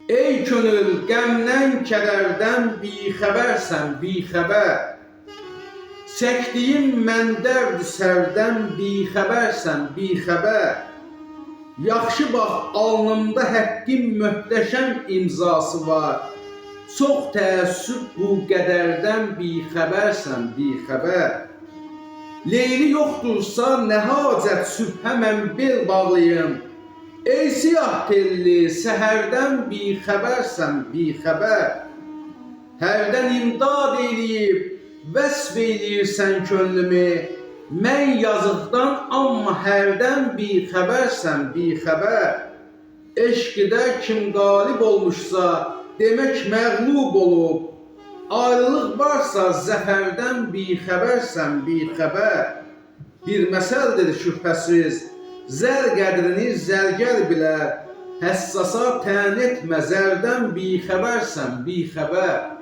Ey könül, qəmdən, kədərdən bixəbərsən, bixəbər. Çəkdiyim mən dərd sərdən bixəbərsən, bixəbər. Yaxşı bax, alnımda həqqin möhtəşəm imzası var. Çox təəssüf bu qədərdən bixəbərsən, bixəbər. Leyli yoxdursa nə hacət sübhə mən bel bağlayım. Ey siyah telli, səhərdən bixəbərsən, bixəbər. Hərdən imdad eləyib, vəsf eləyirsən könlümü. Mən yazıqdan amma hərdən bixəbərsən, bixəbər. Eşqdə kim qalib olmuşsa, demək məğlub olub. Ayrılıq varsa zəfərdən bixəbərsən, bixəbər. Bir məsəldir şübhəsiz, zər qədrini zərgər bilər. Həssasa tən etmə, zərdən bixəbərsən, bixəbər.